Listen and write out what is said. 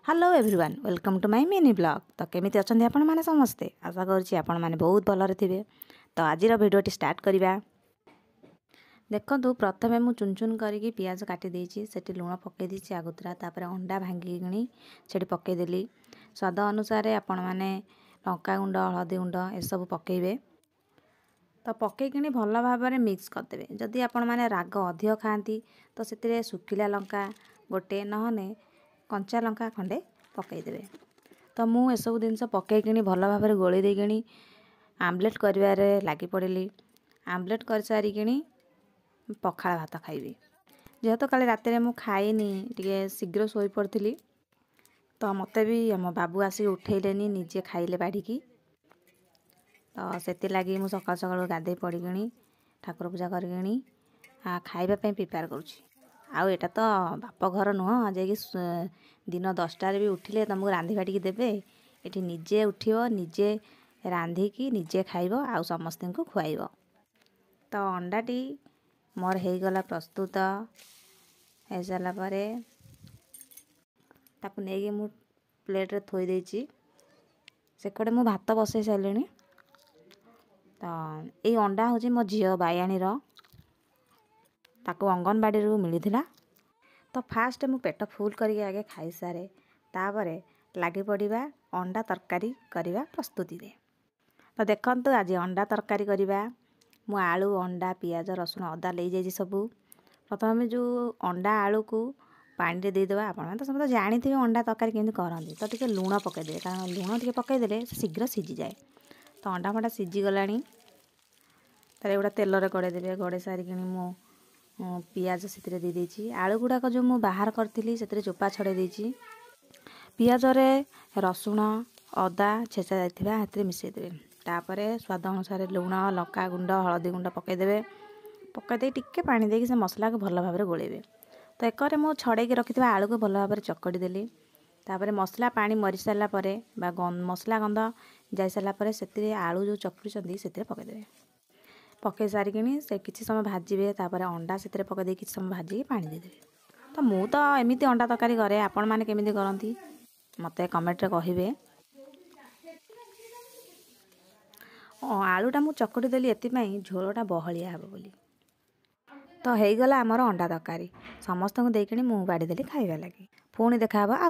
Hello everyone, welcome to my mini vlog. ତ କେମିତି ଅଛନ୍ତି ଆପଣମାନେ ସମସ୍ତେ? ଆଶା କରୁଛି ଆପଣମାନେ ବହୁତ ଭଲରେ ଥିବେ। ତ ଆଜିର ଭିଡ଼ିଓଟି ଷ୍ଟାର୍ଟ କରିବା। ଦେଖନ୍ତୁ, ପ୍ରଥମେ ମୁଁ ଚୁନ ଚୁନ କରିକି ପିଆଜ କାଟି ଦେଇଛି, ସେଠି ଲୁଣ ପକାଇ ଦେଇଛି ଆଗତୁରା। ତାପରେ ଅଣ୍ଡା ଭାଙ୍ଗିକିଣି ସେଠି ପକାଇଦେଲି। ସ୍ୱାଦ ଅନୁସାରେ ଆପଣମାନେ ଲଙ୍କାଗୁଣ୍ଡ, ହଳଦୀ ଗୁଣ୍ଡ ଏସବୁ ପକାଇବେ। ତ ପକାଇକିଣି ଭଲ ଭାବରେ ମିକ୍ସ କରିଦେବେ। ଯଦି ଆପଣମାନେ ରାଗ ଅଧିକ ଖାଆନ୍ତି ତ ସେଥିରେ ଶୁଖିଲା ଲଙ୍କା ଗୋଟେ, ନହେଲେ କଞ୍ଚା ଲଙ୍କା ଖଣ୍ଡେ ପକାଇଦେବେ। ତ ମୁଁ ଏସବୁ ଜିନିଷ ପକାଇକିଣି ଭଲ ଭାବରେ ଗୋଳେଇ ଦେଇକିଣି ଆମ୍ଲେଟ୍ କରିବାରେ ଲାଗି ପଡ଼ିଲି। ଆମ୍ଲେଟ୍ କରିସାରିକିଣି ପଖାଳ ଭାତ ଖାଇବି, ଯେହେତୁ କାଲି ରାତିରେ ମୁଁ ଖାଇନି, ଟିକେ ଶୀଘ୍ର ଶୋଇପଡ଼ିଥିଲି। ତ ମୋତେ ବି ଆମ ବାବୁ ଆସିକି ଉଠେଇଲେନି, ନିଜେ ଖାଇଲେ ବାଢ଼ିକି। ତ ସେଥିଲାଗି ମୁଁ ସକାଳୁ ସକାଳୁ ଗାଧୋଇ ପଡ଼ିକିଣି ଠାକୁର ପୂଜା କରିକିଣି ଖାଇବା ପାଇଁ ପ୍ରିପେୟାର କରୁଛି। ଆଉ ଏଇଟା ତ ବାପ ଘର ନୁହଁ ଯାଇକି ଦିନ 10ଟାରେ ବି ଉଠିଲେ ତୁମକୁ ରାନ୍ଧି ବାଢ଼ିକି ଦେବେ। ଏଠି ନିଜେ ଉଠିବ, ନିଜେ ରାନ୍ଧିକି ନିଜେ ଖାଇବ ଆଉ ସମସ୍ତଙ୍କୁ ଖୁଆଇବ। ତ ଅଣ୍ଡାଟି ମୋର ହେଇଗଲା ପ୍ରସ୍ତୁତ। ହେଇସାରିଲା ପରେ ତାକୁ ନେଇକି ମୁଁ ପ୍ଲେଟ୍ରେ ଥୋଇ ଦେଇଛି। ସେକଡ଼େ ମୁଁ ଭାତ ବସେଇ ସାରିଲିଣି। ତ ଏଇ ଅଣ୍ଡା ହେଉଛି ମୋ ଝିଅ ବାୟାଣୀର, ତାକୁ ଅଙ୍ଗନବାଡ଼ିରୁ ମିଳିଥିଲା। ତ ଫାଷ୍ଟ ମୁଁ ପେଟ ଫୁଲ୍ କରିକି ଆଗେ ଖାଇସାରେ, ତାପରେ ଲାଗି ପଡ଼ିବା ଅଣ୍ଡା ତରକାରୀ କରିବା ପ୍ରସ୍ତୁତିରେ। ତ ଦେଖନ୍ତୁ, ଆଜି ଅଣ୍ଡା ତରକାରୀ କରିବା। ମୁଁ ଆଳୁ, ଅଣ୍ଡା, ପିଆଜ, ରସୁଣ, ଅଦା ନେଇଯାଇଛି ସବୁ। ପ୍ରଥମେ ଯେଉଁ ଅଣ୍ଡା ଆଳୁକୁ ପାଣିରେ ଦେଇଦେବା। ଆପଣମାନେ ତ ସମସ୍ତେ ଜାଣିଥିବେ ଅଣ୍ଡା ତରକାରୀ କେମିତି କରନ୍ତି। ତ ଟିକେ ଲୁଣ ପକାଇଦେବେ, କାରଣ ଲୁଣ ଟିକେ ପକାଇଦେଲେ ସେ ଶୀଘ୍ର ସିଝିଯାଏ। ତ ଅଣ୍ଡା ଫଣ୍ଡା ସିଝିଗଲାଣି। ତାର ଏଗୁଡ଼ା ତେଲରେ ଗଡ଼େଇ ଦେବେ। ଗଡ଼େଇ ସାରିକିଣି ମୁଁ ପିଆଜ ସେଥିରେ ଦେଇଦେଇଛି। ଆଳୁ ଗୁଡ଼ାକ ଯେଉଁ ମୁଁ ବାହାର କରିଥିଲି ସେଥିରେ ଚୋପା ଛଡ଼େଇ ଦେଇଛି। ପିଆଜରେ ରସୁଣ ଅଦା ଛେଚା ଯାଇଥିବା ସେଥିରେ ମିଶାଇ ଦେବେ। ତାପରେ ସ୍ୱାଦ ଅନୁସାରେ ଲୁଣ, ଲଙ୍କା ଗୁଣ୍ଡ, ହଳଦୀ ଗୁଣ୍ଡ ପକାଇଦେବେ। ପକାଇ ଦେଇ ଟିକେ ପାଣି ଦେଇକି ସେ ମସଲାକୁ ଭଲ ଭାବରେ ଗୋଳେଇବେ। ତ ଏକରେ ମୁଁ ଛଡ଼େଇକି ରଖିଥିବା ଆଳୁକୁ ଭଲ ଭାବରେ ଚକଟି ଦେଲି। ତାପରେ ମସଲା ପାଣି ମରିସାରିଲା ପରେ ବା ମସଲା ଗନ୍ଧ ଯାଇସାରିଲା ପରେ ସେଥିରେ ଆଳୁ ଯେଉଁ ଚକଟିଛନ୍ତି ସେଥିରେ ପକାଇଦେବେ। ପକାଇ ସାରିକିଣି ସେ କିଛି ସମୟ ଭାଜିବେ। ତାପରେ ଅଣ୍ଡା ସେଥିରେ ପକାଇ ଦେଇକି କିଛି ସମୟ ଭାଜିକି ପାଣି ଦେଇଦେବେ। ତ ମୁଁ ତ ଏମିତି ଅଣ୍ଡା ତରକାରୀ କରେ, ଆପଣମାନେ କେମିତି କରନ୍ତି ମୋତେ କମେଣ୍ଟରେ କହିବେ। ଆଳୁଟା ମୁଁ ଚକଟି ଦେଲି ଏଥିପାଇଁ, ଝୋଳଟା ବହଳିଆ ହେବ ବୋଲି। ତ ହେଇଗଲା ଆମର ଅଣ୍ଡା ତରକାରୀ। ସମସ୍ତଙ୍କୁ ଦେଇକିଣି ମୁଁ ବାଢ଼ିଦେଲି ଖାଇବା ଲାଗି। ପୁଣି ଦେଖାହେବ ଆଉ